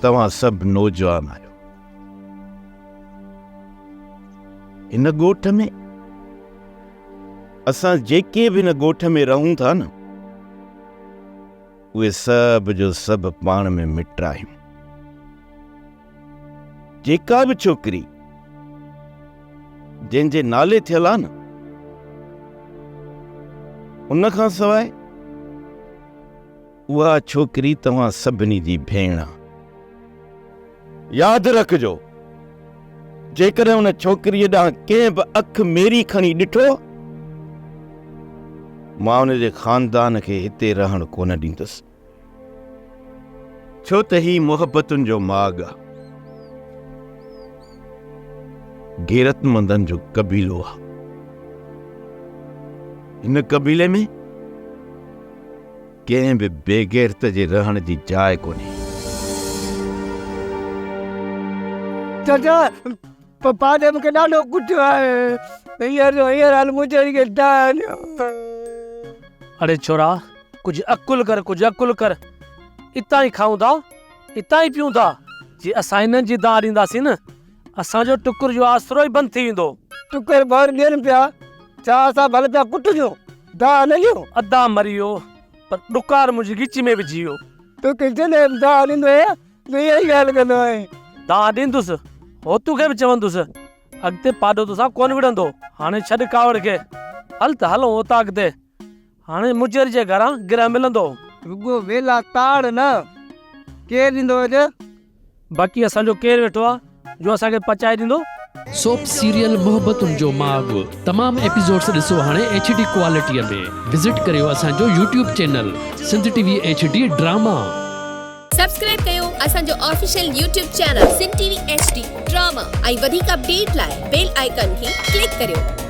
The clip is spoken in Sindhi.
توهان سڀ نوجوان آهيو. هن ڳوٺ ۾ اسان جيڪي به هن ڳوٺ ۾ رهون ٿا نه اهي سڀ جو سڀ پاڻ ۾ مٽ آهيون. جيڪا به ڇوڪري جنهن جي نالي ٿيل آ نه ان کان سواء اها ڇوڪري توهان سڀني جي ڀيڻ آ. ياد رکجو جيڪڏهن ان ڇوڪريء ڏانهن ڪنهن به اک ميري کڻي ڏٺو مان ان جي خاندان کي هتي رهڻ ڪونه ڏيندس. ڇو ته هي محبتن جو ماڳ آ. غيرتمندن جو قبيلو آ. هن قبيلي ۾ ڪنهن به بيغيرت جي رهڻ جي جاء ڪونهي. چچا پاڏي مون کي ڏاڍو ڪٽيو آهي. هينئر جو هينئر هل منهنجي کي ڊاهه ڏيو. اڙي ڇورا ڪجهه عقل ڪر ڪجهه عقل ڪر. اتان ئي کائون ٿا اتان ئي پيئون ٿا. جي اسان هنن جي دانهن ڏينداسين نه اسان جو ٽڪر جو آسرو ئي بند ٿي ويندو. ٽڪر ڀر ڏين پيا ڇا اسان ڀل پيا ڪٽجون دانهن نه ڏيون. ادا مري ويو پر ڏڪار منهنجي ڳچي ۾ وجهي ويو. توکي جڏهن به دانهن ڏيندو آهيان تون اها ئي ڳالهه ڪندو آهين. دانهن ڏيندس هوتو کي به چوندس اڳتي پاڏو توسان ڪونه وڙهندو. هاڻي ڇڏ ڪاوڙ کي هل ته هلون اوطاق تي. هاڻي مجر جي گهران گرهه ملندو. رڳو ويلا تاڙ نه ڪير ڏيندو اڄ. باقي اسان جو ڪير ويٺو آ جو اسان کي پچائي ڏيندو. سوپ سيريل محبتن جو ماڳ تمام ايپيسوڊس ڏسو هاڻي ايڇ ڊي ڪوالٽي ۾ وزٽ ڪريو اسان جو YouTube channel Sindh T V H D drama. Subscribe ڪيو اسان جو official YouTube channel Sindh T V H D drama ۽ وڌيڪ اپڊيٽ لاء بيل آئيڪان کي ڪلڪ ڪريو.